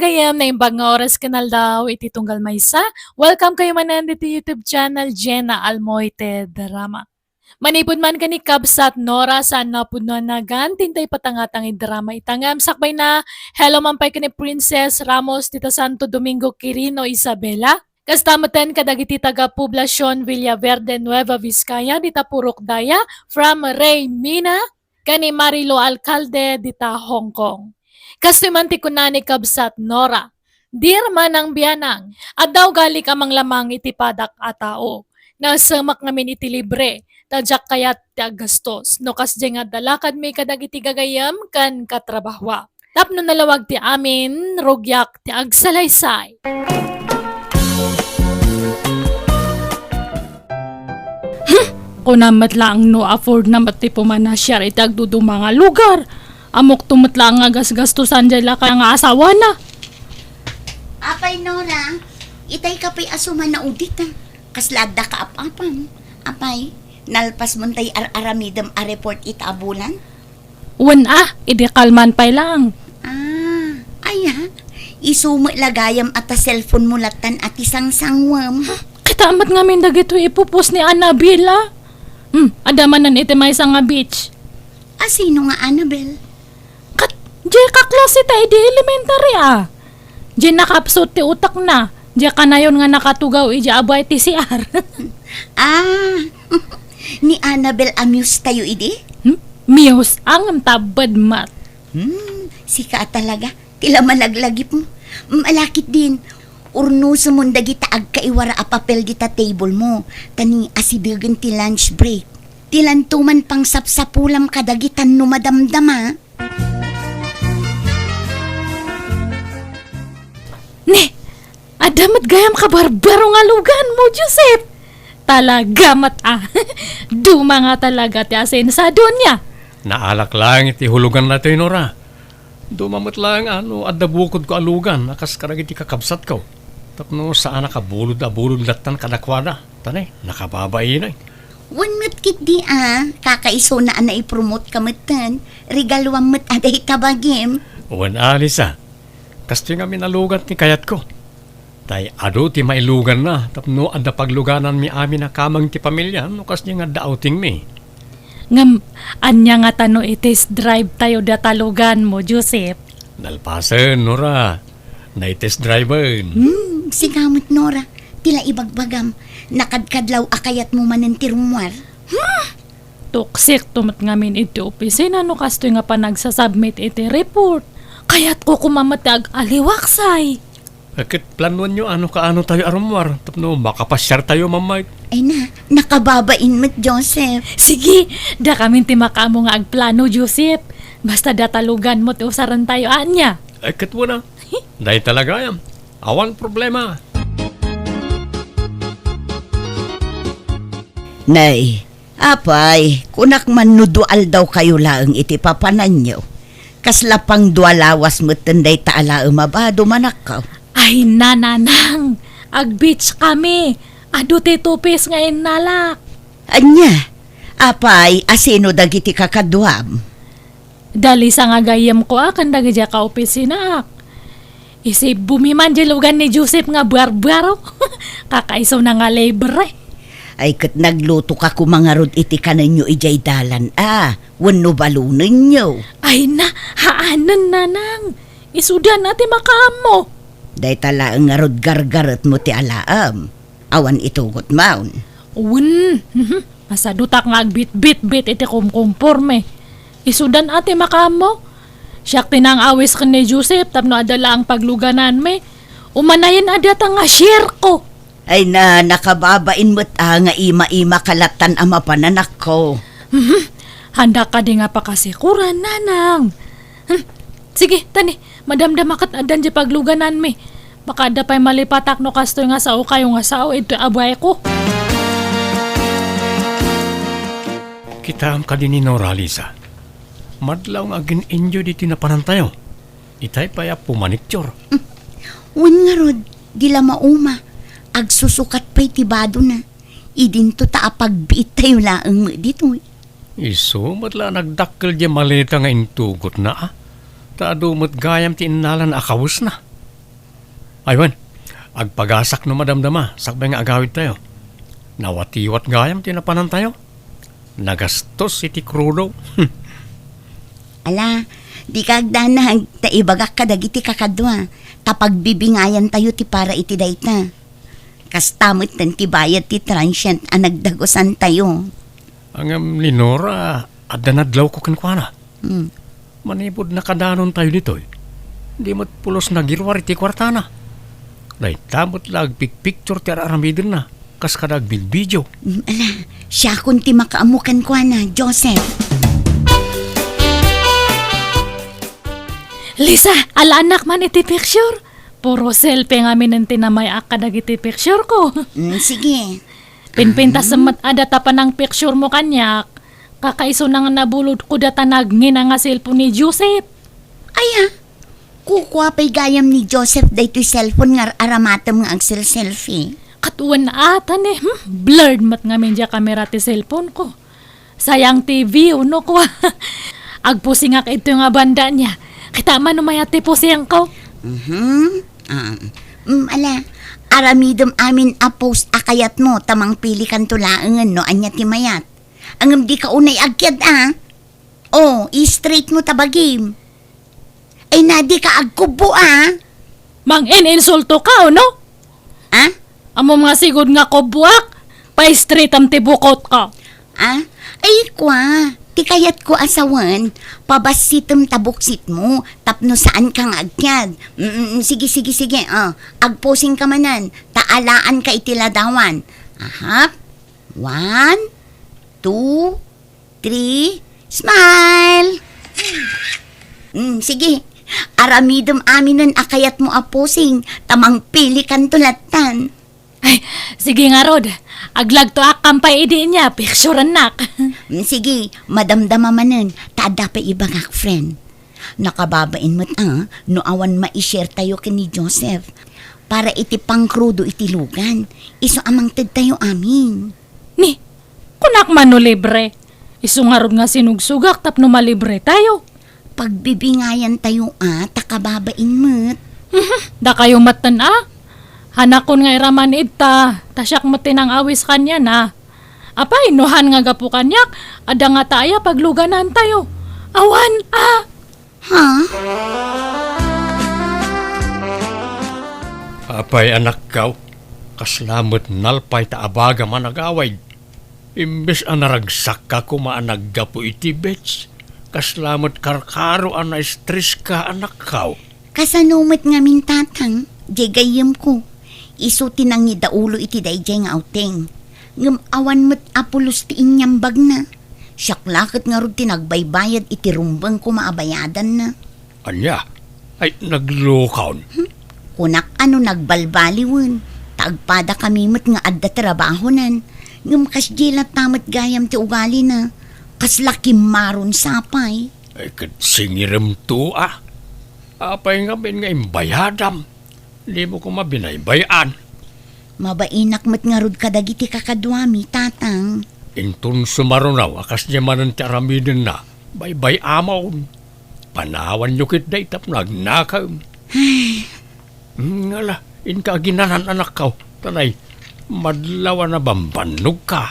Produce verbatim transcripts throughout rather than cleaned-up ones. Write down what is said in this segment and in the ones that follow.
Gayam, naimbag nga oras ken aldaw iti tunggal maysa. Welcome kayo manen ditoy YouTube channel, Jenna Almoite Drama. Manipud man ken ni Kabsat Nora, saan a pudno a nagan ti intay patangatang iti drama ita ngem sakbay na, hello man pay ken ni Princess Ramos dita Santo Domingo, Quirino, Isabela. Kasta metten kadagiti taga-Poblacion Villaverde, Nueva Vizcaya, dita Purok Daya, from Ray Mina, ken ni Marilo Alcalde dita Hong Kong. Kastoy man ti kuna ni Kabsat Nora, "Dear Manang Bianang, adda ugalik a manglamang iti padak a tao. Nasemak ngamin iti libre, ta diak kayat ti aggastos. No kasdiay nga adda lakadmi kadagiti gagayyem ken katrabahoak. Tapno nalawag ti amin, rugiak ti agsalaysay." Hmm, kunam met laeng no afford na met ti pumanasiar iti agduduma nga lugar. Ammokto met laeng nga gasgastosan diay lakay nga asawana. Apay, Nora, itay ka pay a sumanaudit, a. Kasla adda kaap-apam. Apay, nalpas mo tay ar-aramidem a report ita a bulan? Wen a, idi kalman pay laeng. Ah, aya, isu met la gayam a ta cellphone mo lattan a ti sangsangwem. Kita met ngamin dagitoy ipupos ni Annabel, a. Hmm, adda manen iti maysa nga beach. A, sino nga Annabel? Ket, diay kaklase ta idi elementary, a. Diay nakapsut ti utekna. Diay kanayon nga nakatugaw idiay abay ti C R. Ah, ni Annabel a muse tayo idi? Hmm? Muse? Ngem tabbed met. Hmm, sika a talaga. Ti la malaglagipmo. Malakit din. Urnosem mon dagita agkaiwara a papel dita table mo. Ta ni asidegen ti lunch break. Ti lanto man pangsapsapulam kadagita no madamdama. Ni, adda met gayam kabarbaro nga lugan mo, Joseph. Talaga met, a. Duma nga talaga ti asensadonia. Naalak laeng iti hulugan daytoy, Nora. Duma met laeng a no adda bukodko a lugan a kas kadagiti kakabsatko. Tapno saan a kabulod a bulod lattan kadakuada. Ta ni, nakababain. Wen met ketdi a, kakaisuna a naipromote ka metten. Regaluam met a dayta bagim. Wen a, Lisa. Kastoy ngamin a lugan ti kayatko. Tay adu ti mailuganna tapno adda paglugananmi amin a kameng ti pamilya no kasdi nga adda outingmi. Ngem, ania ngata no i-test drive tayo data lugan mo, Joseph? Nalpasen, Nora. Nai-test driven. Hmm, sika met, Nora. Ti la ibagbagam, nakadkadlaw a kayatmo manen ti rummuar. Hmm! Tuksik to met ngamin iti opisina no kastoy nga panagsasubmit iti report. Kayatko koma met ti ag-aliwaksay. Ket planuanyo a no kaano tayo a rummuar tapno makapasiar tayo, Ma'am Mike. Ay na, nakababain met, Joseph. Sige, dakamin ti makaammo nga agplano, Joseph. Basta data lugan mo ti usaren tayo, ania? Ay, ket wen a. Dayta la gayam. Awan problema. Nay, apay, kunak man no dua aldaw kayo laeng iti papananyo. Kasla pang dua lawas metten dayta a laem a bado, manakkaw. Ay, nanang, ag-beach kami. Adu ti two piece nga innalak. Ania? Apay, asino dagiti kakaduam? Da Lisa nga gayyemko a ken dagidiay kaopisinaak. Isibbomi man diay lugan ni Joseph nga barbaro. Kakaisuna nga libre. Ay, ket nagluto ka koma ngarud iti kanenyo idiay dalan a, wenno balonenyo? Ay na, haanen, nanang. Isudan a ti makaammo. Dayta laeng ngarud gargaretmo ti alaem. Awan itugot maon. Wen, mhm. Masadutak nga agbitbitbit iti kumkumporme. Isudan a ti makaammo. Siak ti nang-awis ken ni Joseph tapno adda laeng paglugananmi. Umanayen a data nga share ko. Ay na, nakababain met a nga ima-ima ka lattan a mapananakko. Mhm. Handa kadi nga pakasikuran, nanang. Hmm. Sige, tani, madamdama ket addan diay paglugananmi. Baka adda pay malipatak no kastoy nga sao kayo nga sao iti abayko. Kitaem kadi ni Nora, Lisa. Madlaw nga agin-enjoy ditoy napanantayo. Itay pay a pumaniktior. Wen ngarud, di la mauma. Agsusukat pay ti badona. Idinto ta apagbiit tayo laeng met ditoy. Isu met la nagdakkel diay maleta nga intugotna a. Ta adu met gayam ti innalana a kawesna. Ay wen, agpagasak no madamdama, sakbay nga agawidtayo. Nawatiwat gayam ti napanantayo. Nagastos iti krudo. Ala, dika agdanag, ta ibagak kadagiti kakadua, ta pagbibingayantayo ti para iti dayta. Kasta metten ti bayad ti transient a nagdagusantayo. Ngem ni Nora, adda nadlawko kenkuana. Hmm. Manipud nakadanontayo ditoy, di met pulos nagiruar iti kuartana. Dayta met la agpikpiktur ti ar-aramidenna, kas kada agvidvideo. Hmm, ala, siakon ti makaammo kenkuana, Joseph. Lisa, alaannak man iti picture. Puro selfie ngamin ti namay-ak kadagiti picture ko. Hmm, sige. Pinpintas met adda ta panang picture mo kaniak. Kakaisuna nga nabulod ko data nagngina nga cellphone ni Joseph. Aya, kukua pay gayam ni Joseph daytoy cellphone nga ar-aramatem nga agselselfie. Ket wen ata ni, hmm, blurred met ngamin diay kamera ti cellphone ko. Sayang ti view, no, kua. Agpusingak ito nga banda niya. Kita man no mayat ti pusingko. Mhm. Ah, mm, ala, aramidem amin a post a kayatmo, ta mangpilikanto laengen no ania ti mayat. Ngem dika unay agkiad, a. Oh, i-straight mo ta bagim. Ay na, dika agkubbo, a. Mangin-insulto ka, no? A? Ammom nga sigud nga kubboak, pa-straightam ti bukot ka. A? Ay, kua, ti kayatko a sawen, pabassitem ta buksitmo, tapno saanka nga agkiad. Mm, mm, sige, sige, sige, a. Agposingka manen, ta alaanka iti ladawan. Aha. One, two, three, smile! Mm, sige, aramidem aminen a kayatmo a posing, ta mangpilikanto lattan. Ay, sige ngarud, aglagtoak kam pay idi nia, picturennak. Mm, sige, madamdama manen, ta adda pay ibagak, friend. Nakababain met a no awan mai-share tayo ken ni Joseph para iti pangkrudo iti lugan, isu a mangtedtayo amin. Ni, kunak man no libre. Isu ngarud nga sinugsugak tapno malibre tayo. Pagbibingayan tayo a, ta kababain met. Mhm, dakayo metten a. Hanakon nga iraman ita, ta siak met ti nang-awis kaniana. Apay, no han nga gapu kaniak, adda ngata aya pagluganantayo. Awan a. Ha? Apay, anakkaw, kasla met nalpay ta abagam a nagawid. Imbes a naragsakka koma a naggapu iti beach, kasla met karkaro a naestreska, anakkaw. Kasano met ngamin, tatang, diay gayyemko? Isu ti nangidaulo iti daydiay nga awteng. Ngem awan met a pulos ti inyambagna. Siak la ket ngarud ti nagbaybayad iti rumbeng koma a bayadanna. Ania? Ay, naglukon. Hmm? Kunak a no nagbalbaliwen, ta agpadakami met nga adda trabahonan. Ngem kasdiay latta met gayam ti ugalina. Kasla kimmaron sapay. Ay, ket singiremto a. Apay ngamin nga imbayadam? Dimo koma binaybay-an. Mabainak met ngarud kadagiti kakaduami, tatang. Inton sumarunaw a kasdiay manen ti aramidenna, baybay-amon. Panawanyo ketdi tapno agnakaem. Ay. Hmm, ala, inka aginanan, anakkaw. Tanay, madlaw a nabambannogka.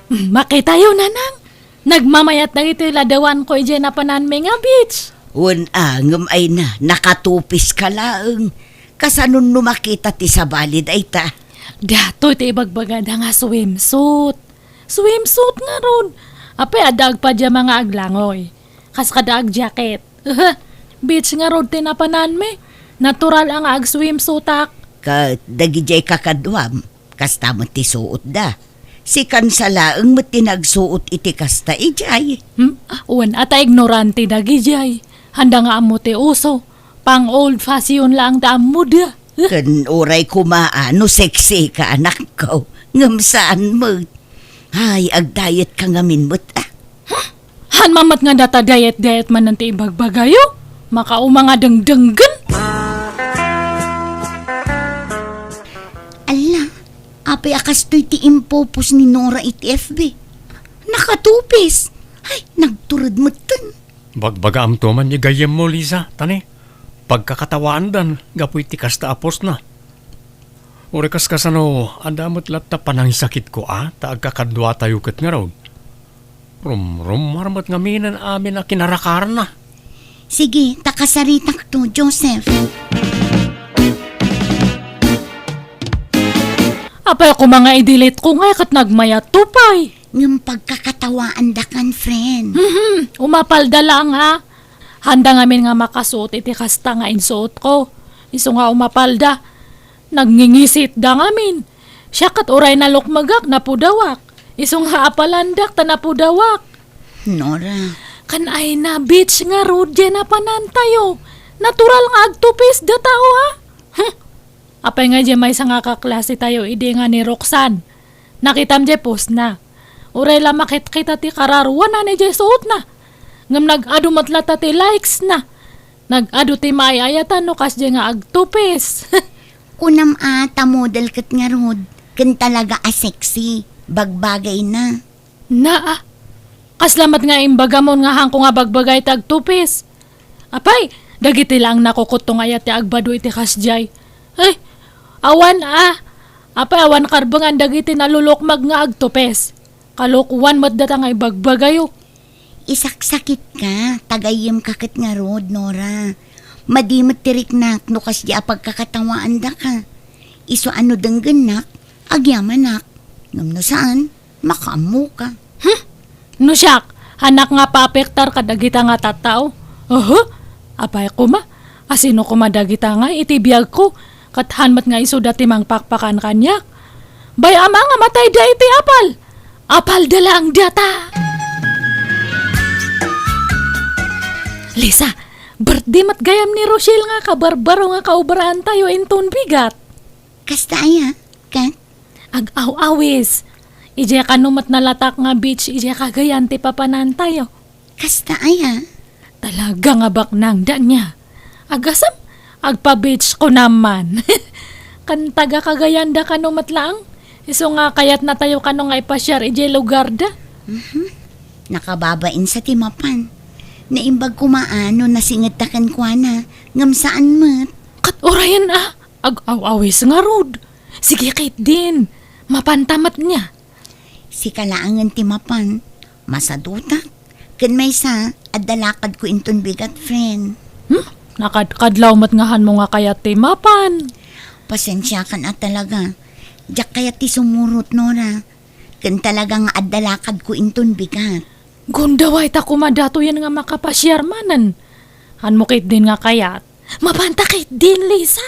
Hmm, makitayo, nanang. Nagmamayat dagiti ladawanko idiay napananmi nga beach. Wen a, ngem ay na, nakatupiska laeng. Kasanon no makita ti sabali dayta? Datoy ti ibagbagada nga swimsuit. Swimsuit ngarud. Apay, adda agpajama nga aglangoy. Kas kada agjacket. Beach ngarud ti napananmi. Natural a nga agswimsuitak. Ket dagidiay kakaduam, kasta met ti suotda. Si Kansa laeng met ti nagsuot iti kasta idiay. Hmm? Ah, wen a ta ignorante dagidiay. Handa nga ammo ti uso. Pang old fashion laeng ti ammoda. Ken uray koma a no sexy ka, anakko, ngem saan met. Ay, agdiet-ka ngamin met, a. Huh? Han man met nga data diet-diet manen ti ibagbagayo? Makauma nga dengdenggen? Alla, apay a kastoy ti impopost ni Nora iti F B? Nakatupis! Ay, nagtured metten. Bagbagaamto man ti gayyemmo, Lisa, ta ni, pagkakatawaandan gapu iti kasta a posna. Uray kaskasano, adda met latta panangisakitko a ta agkakaduatayo ket ngarud. Rumrummuar met ngamin amin a kinarakarna. Sige, ta kasaritakto, Joseph. Apay koma nga i-delete ko nga ket nagmayatto pay. Ngem pagkakatawaandakan, friend. Mhm, umapalda laeng, ha? Handa ngamin nga makasuot iti kasta nga insuotko. Isu nga umapalda. Nagngingisitda ngamin. Siak ket uray nalukmegak, napudawak. Isu nga apalandak ta napudawak. Nora. Kan ay na, bitch ngarud, diay napanantayo. Natural nga agtupis datayo, ha? Huh! Apay nga diay maysa nga kaklasetayo idi nga ni Roxanne? Nakitam diay postna. Uray la makitkita ti kararuanan idiay suotna. Ngem nag-adu met latta ti likes na. Nag-adu ti maay-ayatan no kasdiay nga agtupis. Kunam a ta model ket ngarud, ken talaga a sexy, bagbagayna. Naa, kasla met nga imbagamon nga haanko nga bagbagay ti agtupis. Apay, dagiti laeng nakukutto nga ayat ti agbadu iti kasdiay. Ay, awan a. Apay, awan karbengan dagiti nalulukmag nga agtupis. Kalokoan met data nga ibagbagayo. Isaksakitka, ta gayyemka ket ngarud, Nora. Madi met ti riknak no kasdiay a pagkakatawaandaka. Isu a no denggennak, agyamanak. Ngem no saan, makaammoka. Hmm? No siak, haanak nga paapektar kadagita nga tattao? Oho, apay koma, asino koma dagita nga iti biagko, ket haan met nga isuda ti mangpakpakan kaniak? Bay-am a nga matayda iti apal. Apalda laeng data. Lisa, birthday met gayam ni Rochelle nga kabarbaro nga kaobraantayo inton bigat. Kasta aya, ket? Ag-aw-awis. Idiay kano met nalatak nga beach idiay Cagayan ti papanantayo. Kasta aya? Talaga nga baknang, Dania. Agasem, agpa-beach ko naman. Kan taga Cagayan da kano met laeng. Isu nga kayatnatayo kano nga ipasiar idiay lugarda. Mhm. Nakababain sa ti mapan. Naimbag koma a no nasingedta kenkuana, ngem saan met. Ket urayen a, ag-aw-awis ngarud. Sige ketdin, mapanta met nia. Sika laengen ti mapan, masadutak. Ken maysa, adda lakadko inton bigat, friend. Hmm? Nakadkadlaw met nga hanmo nga kayat ti mapan. Pasensiakan a talaga. Diak kayat ti sumurot, Nora. Ken talaga nga adda lakadko inton bigat. Gundaway ta koma datoyen nga makapasiar manen. Hanmo ketdin nga kayat. Mapanta ketdin, Lisa.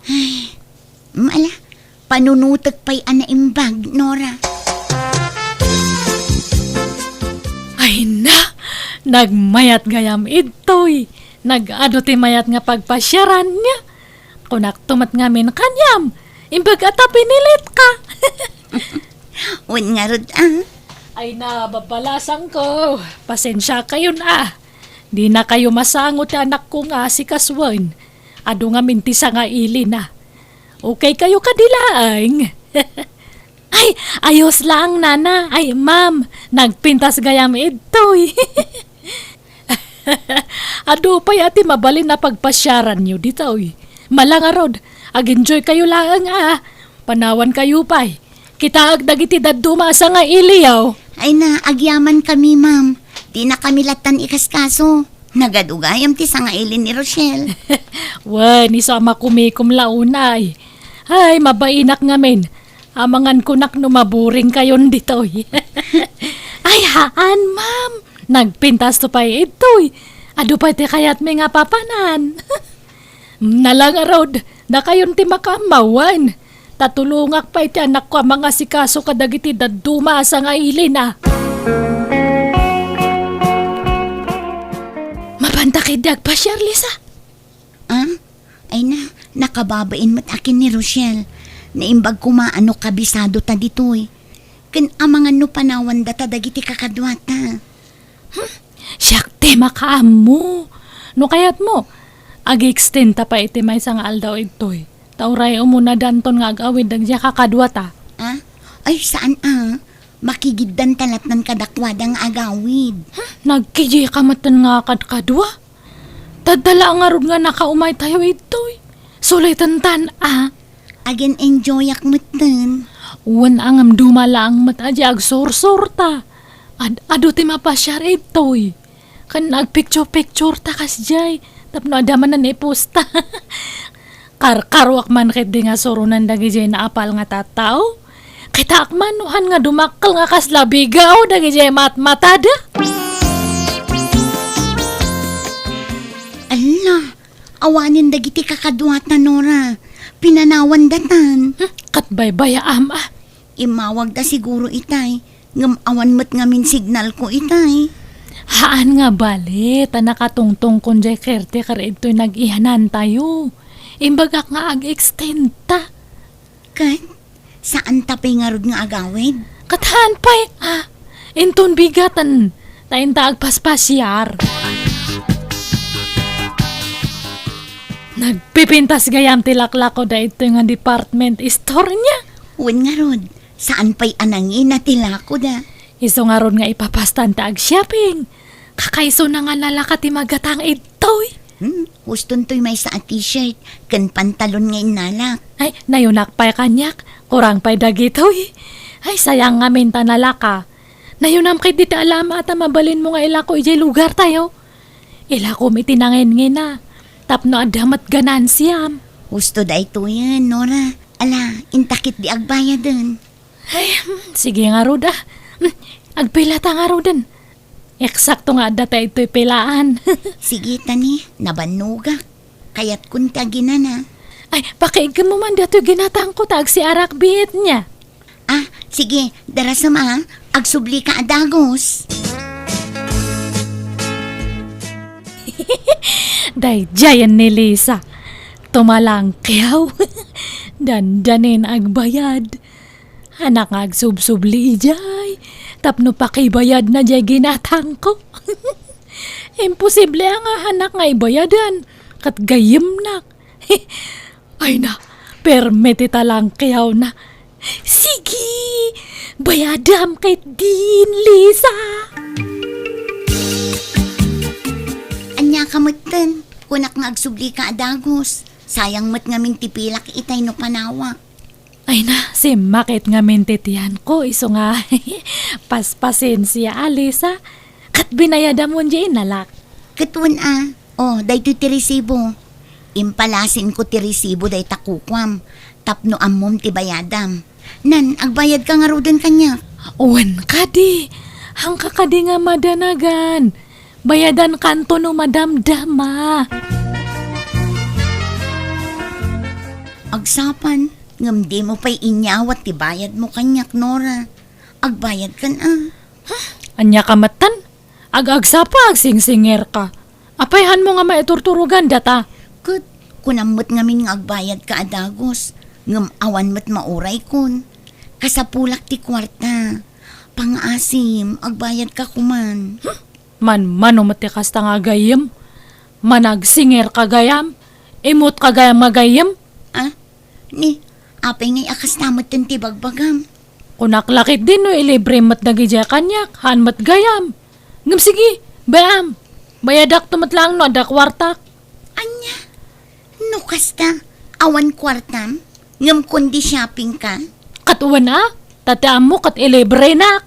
Ay, mm, ala, panunutek pay a naimbag, Nora. Ay na, nagmayat gayam idtoy. Nag-adu ti mayat nga pagpasiaran niya. Kunakto met ngamin kaniam, imbag a ta pinilit ka. Wen ngarud, ah. Ay na, babalasang ko. Pasensia kayon, ah. Di na kayo masango ti anak ko nga si Kaswen. Adu ngamin ti sangaili na. Okay kayo kadi laeng? Ay, ayos lang, nana. Ay, ma'am, nagpintas gayam idtoy. Adu pay a ti mabalin a pagpasiaranyo ditoy. Mala ngarud, ag-enjoy kayo laeng a. Panawan kayo pay. Kitaek dagiti dadduma a sangailiyo. Ay na, agyaman kami, ma'am. Di na kami lattan ikaskaso. Nagadu gayam ti sangaili ni Rochelle. Wen, isu a makumikom la unay. Ay, mabainak ngamin. Amangan kunak no maburing kayon ditoy. Ay, haan, ma'am. Nagpintas to pay idtoy. Adu pay ti kayatmi nga papanan. Nala ngarud, dakayon ti makaammo wen. Ta tulongak pay ti anakko a mangasikaso kadagiti dadduma a sangaili na. Mapanta ketdi agpasiar, Lisa? Ah? Ay na, nakababain met a ken ni Rochelle. Naimbag koma a no kabisado ta ditoy. Ken amangan no panawan data dagiti kakaduata. Hmm, siak ti makaammo. No kayatmo, ag-extend ta pay iti maysa nga aldaw idtoy. Ta uray umuna danton nga ag-awid dagiti kakaduata. Ah? Ay, saan a? Makigiddanta lattan kadakuada nga agawid. Hmm, nagkijika metten nga kadkadua. Tadda la ngarud nga nakaumaytayo idtoy. Sulitantan, a. Agen-enjoyak metten. Wen a ngem duma laeng met a di agsursurta. Ad-adu ti mapasiar idtoy. Ken agpicture-pictureta kasdiay tapno adda manen iposta. Karkaroak man ketdi nga suronen dagidiay naapal nga tattao. Kitaak man no han nga dumakkel nga kasla bigaw dagidiay matmatada. Alla, awanen dagiti kakaduata, Nora. Pinanawandatan. Hmm, ket baybayaam, a. Immawagda siguro itay, ngem awan met ngamin signalko itay. Haan nga bale, ta nakatungtongkon diay caretaker idtoy nag-iyanantayo. Imbagak nga ag-extendta. Ket, saanta pay ngarud nga agawid? Ket haan pay, a. Inton bigaten, ta inta agpaspasiar. Nagpipintas gayam ti laklako daytoy nga department store niya. Wen ngarud, saan pay a nangina ti lakoda. Isu ngarud nga ipapastanta agshopping. Kakaisuna nga nalaka ti magatang idtoy. Hmm, huston toy maysa a t-shirt ken pantalon nga innalak. Ay, nayunak pay kaniak. Kurang pay dagitoy. Ay, sayang ngamin ta nalaka. Nayunam ketdi ti alama ta mabalinmo nga ilako idiay lugartayo. Ilakom iti nangingina, tapno adda met ganansiam. Husto daytoyen, Nora. Ala, inta ketdi agbayaden. Ay, hmm, sige ngarud, a. Hmm, agpilata ngaruden. Eksakto nga adda ta idtoy pilaan. Sige, tani, nabannogak. Kayatkon ti aginana. Ay, pakiigkemmo man datoy ginatangko ta agsiarak biit niya. A, sige, darasem a, agsublika a dagus. Daydiayen ni Lisa. Tumalangkiaw. Dandanin agbayad. Anak nga agsubsubli idiay, tapno pakibayadna diay ginatangko. Imposible a nga anak nga ibayadan, ket gayyemnak. Ay na, permi ti talangkiawna. Sige, bayadam ketdin, Lisa. Ania ka metten, kunak nga agsublika a dagus. Sayang met ngamin ti pilak itay no panawak. Ay na, simmakit ngamin ti tiyanko, isu nga paspasensia, a, Lisa. Ket binayadam wen diay innalak? Ket wen a, o, daytoy ti resibo. Impalasinko ti resibo dayta kukuam, tapno ammom ti bayadam. Nan, agbayadka ngaruden kaniak? Wen kadi, haanka kadi nga madanagan. Bayadankanto no madamdama. Agsapa, ngem dimo pay inyawat ti bayadmo kaniak, Nora. Agbayadkan a. Ania ka metten? Ag-agsapa, agsingsingerka. Apay haanmo nga maiturturogan data? Ket kunam met ngamin nga agbayadka a dagus, ngem awan met mauraykon. Kasapulak ti kuarta. Pangaasim, agbayadka koman. Manmano met ti kasta nga agayyem? Managsingerka gayam? Immotka gayam nga gayyem? A? Ni, apay ngay a kasta metten ti bagbagam? Kunak la ketdi no ilibrem met dagidiay kaniak, haan met gayam. Ngem sige, bay-am, bayadakto met laeng no adda kuartak. Ania? No kasta, awan kuartam? Ngem kundi shoppingka? Ket wen a, ta ti ammo ket ilibrenak.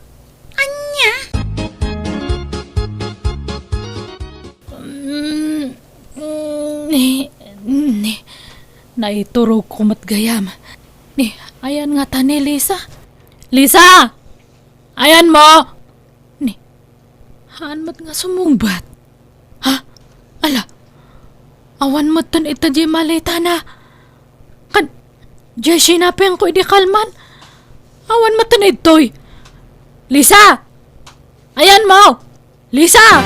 Ania? Mm, mm, ni, ni, naiturogko met gayam. Ni, ayan ngata ni Lisa? Lisa! Ayanmo! Ni, haan met nga sumungbat. Ha? Ala, awan metten ita diay maletana. Kan, diay sinapengko idi kalman. Awan metten idtoy. Lisa! Ayanmo! Lisa!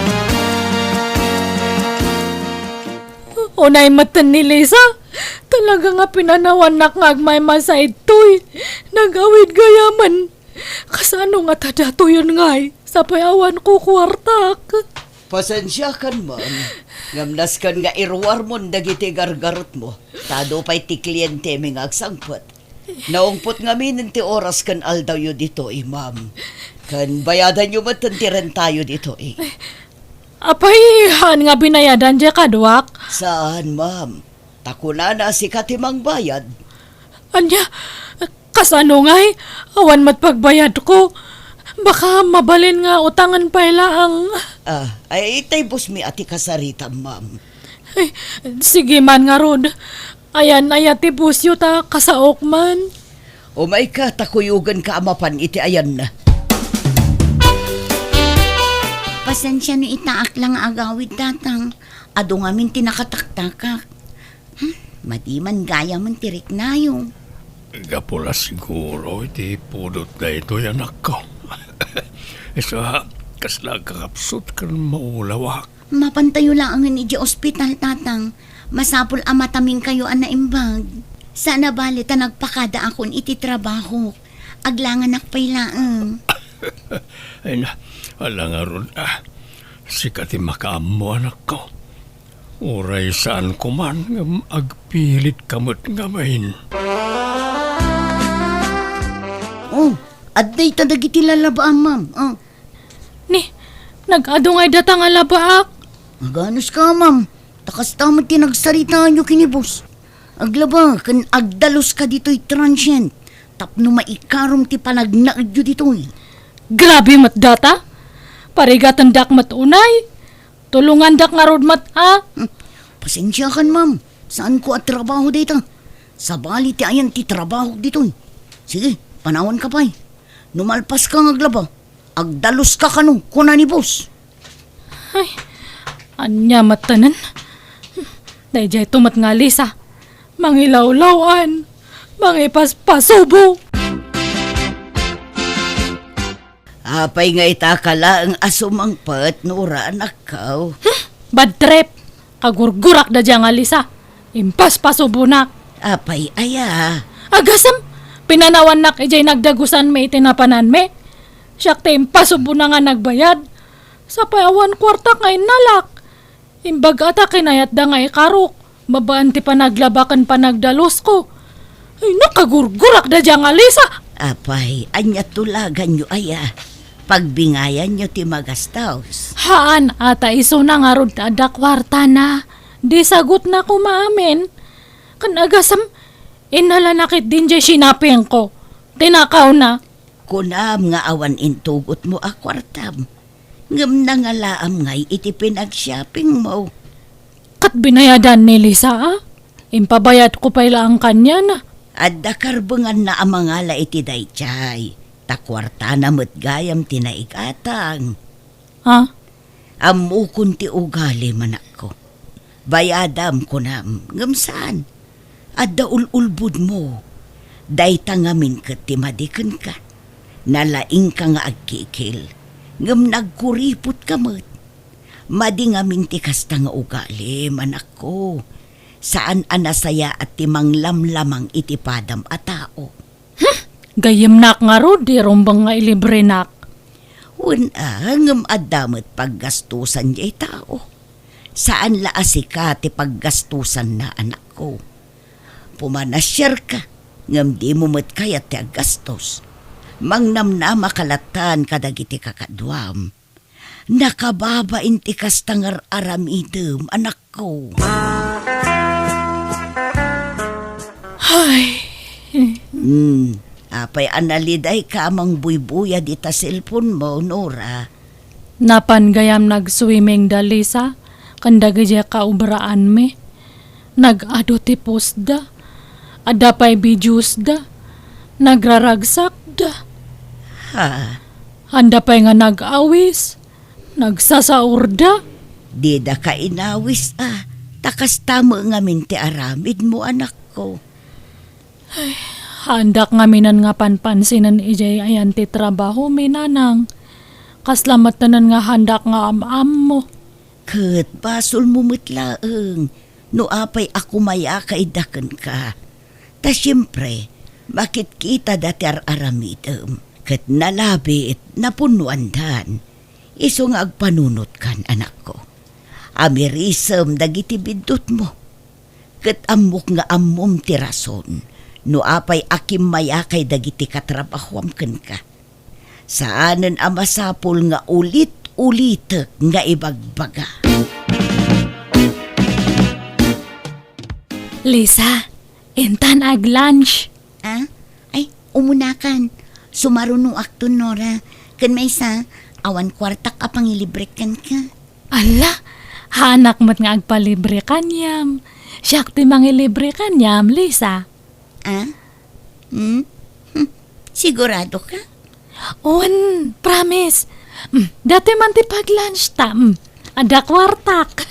Unay metten ni Lisa. Talaga nga pinanawannak nga agmaymaysa idtoy. Nagawid gayamen. Kasano ngata datoyen ngay? Sapay awan ko kuartak. Pasensiakan man, ngem nasken nga iruarmon dagiti gargarotmo, ta adu pay ti klientemi nga agsangpet. Naungpot ngamin ti oras ken aldawyo ditoy, ma'am. Ken bayadanyo met ti rentayo ditoy. Apay, haan nga binayadan diay kaduak? Saan, ma'am. Ta kunana sika ti mangbayad. Ania? Kasano ngay? Awan met pagbayadko. Baka mabalin nga utangen pay laeng. Ah, ay, tay boss mi a ti kasaritam, ma'am. Ay, sige man ngarud. Ayan aya ti boss yo ta kasaok man. Umayka ta kuyogenka a mapan iti ayanna. Pasensia no itaak la nga agawid, Tatang. Adu ngamin ti nakataktakak. Hmm, madi man gayamen ti riknayo. Gapu la siguro iti pudot daytoy, anakko. Isu a, kasla agkakapsut ken maulawak. Mapantayo laengen idiay ospital, Tatang. Masapul a mataminkayo a naimbag. Saan a bale ta nagpakadaakon iti trabahok. Aglanganak pay laeng. Ay na, ala ngarud, ah. Sika ti makaammo, anakko. Uray saanko man ngem agpilitka met ngamin. Oh, adda ita dagiti lalabaam, ma'am. Oh. Ni, nag-adu ngay data nga labaak? Aganuska, ma'am. Ta kasta met ti nagsaritaanyo ken ni boss. Aglaba ken agdaluska ditoy transient tapno maikarom ti panagnaedyo ditoy. Grabe met data. Parigatendak met unay. Tulongandak ngarud met a. Hmm. Pasensiakan, ma'am. Saanko a trabaho dayta. Sabali ti ayan ti trabahok ditoy. Sige, panawanka pay. No malpaska nga aglaba, agdaluska kano, kuna ni boss. Ay, ania met tanen? Daydiay to met nga Lisa. Mangilawlaw-an. Mangipaspasubo. Apay nga ita ka laeng a sumangpet, Nora, anakko? Hmm, bad trip. Kagurgurak da dia nga Lisa. Impaspasubonak. Apay aya? Agasem, pinanawannak idiay nagdagusanmi iti napananmi. Siak ti impasubona nga nagbayad. Sapay awan kuartak nga innalak. Imbag-a ta kinayatda nga ikarok, babaen ti panaglaba ken panagdalusko. Ay, nakagurgurak da dia nga Lisa! Apay, ania tulaganyo aya? Pagbingayanyo ti magastos. Haan, a ta isuna ngarud ti adda kuartana. Di sagutna koma amin. Ken agasem, innalanak ket din jay sinapingko. Tinakawna. Kunam nga awan intugotmo a kuartam, ngem nangalaam ngay iti pinagshoppingmo. Ket binayadan ni Lisa, a? Impabayadko pay laeng kaniana. Adda karbenganna a mangala iti daydiay, ta kuartana met gayam ti naigatang. Ha? Ammokon ti ugalim, anakko. Bayadam, kunam, ngem saan. Adda ul-ulbodmo. Dayta ngamin ket ti madi kenka. Nalaingka nga agkikil, ngem nagkuripotka met. Madi ngamin ti kasta nga ugalim, anakko. Saan a nasayaat ti manglamlamang iti padam a tao. Hmm, gayyemnak ngarud ti rumbeng nga ilibrenak. Wen a, ngem adda met paggastosan jay tao. Saan la a sika ti paggastosanna, anakko. Pumanasiarka, ngem dimo met kayat ti aggastos. Mangnamnamaka lattan kadagiti kakaduam. Nakababain ti kasta nga ar-aramidem, anakko. Ay. Hmm. Apay a nalidayka a mangbuybuyad ita cellphone mo, Nora? Napan gayam nag-swimming da Lisa, ken dagidiay kaubraanmi. Nag-adu ti postda. Adda pay videosda. Nagraragsakda. Ha? Anda pay nga nag-awis. Nagsasaurda. Didaka inawis a, ta kasta met ngamin ti aramidmo, anakko. Ay, haandak ngaminen nga panpansinen idiay ayan ti trabahomi, nanang. Kasla metten nga haandak nga am-ammo. Ket basolmo met laeng no apay a kumayaka ida kenka. Ta siempre, makitkitada ti ar-aramidem, ket nalabit, napunnoandan. Isu nga agpanunotkan, anakko. Amirisem dagiti biddutmo. Ket ammok nga ammom ti rason no apay a kimmayakay dagiti katrabahuam kenka. Saanen a masapul nga ulit-ulitek nga ibagbaga. Lisa, intan ag-lunch. Ah? Ay, umunakan. Sumarunoakton, Nora. Ken maysa, awan kuartak a pangilibrek kenka. Ala, haanak met nga agpalibre kaniam. Siak ti mangilibre kaniam, Lisa. Ah? Hmm? Hmm. Sigurado ka? Wen, promise. Hmm, datoy man ti pag-lunch ta. Hmm. Adda kuartak.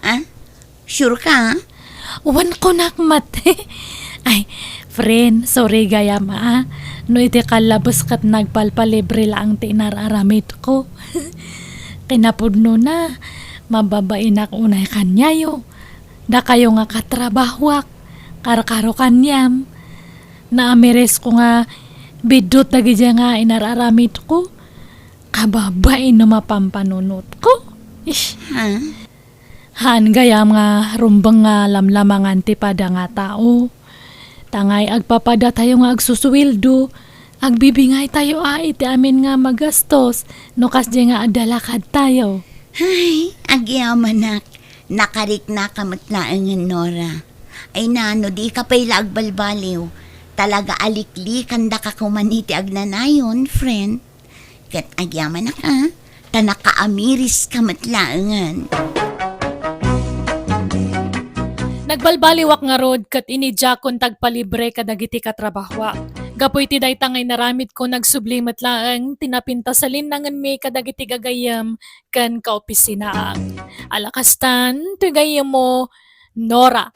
Ah? Sure ka? Wen, kunak met. Ay, friend, sorry gayam, ah. No iti kallabes ket nagpalpalibre laeng ti inar-aramidko. Kinapudnona, mababainak unay kaniayo. Dakayo nga katrabahuak, karkaro kaniam. Naamiresko nga biddut dagidiay nga inar-aramidko. Kababain no mapampanunotko. Ish. Ha? Haan gayam nga rumbeng nga lamlamangan ti pada nga tao. Tangay agpapadatayo nga agsusueldo, agbibingaytayo a iti amin nga magastos no kasdiay nga adda lakadtayo. Ay, agyamanak, nakariknaka met laengen, Nora. Ay na, no dika pay la agbalbaliw, talaga a liklikandaka koman iti agnanayon, friend. Ket agyamanak a, ta nakaamiriska met laengen. Nagbalbaliwak ngarud ket inidiakon ti agpalibre kadagiti katrabahuak. Gapu iti dayta nga inaramidko, nagsubli met laeng ti napintas a linnangenmi kadagiti gagayyem ken kaopisinaak. Ala kastan, toy gayyemmo, Nora.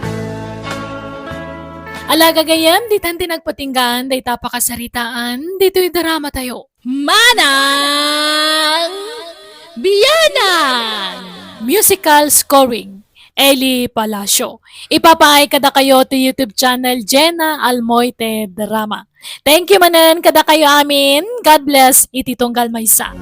Ala gagayyem, ditan ti nagpatinggaan dayta a pakasaritaan ditoy dramatayo. Manang Bianang! Musical scoring, Eli Palacio. Ipapaay kadakayo ti YouTube channel Jenna Almoite Drama. Thank you manen kadakayo amin. God bless iti tunggal maysa.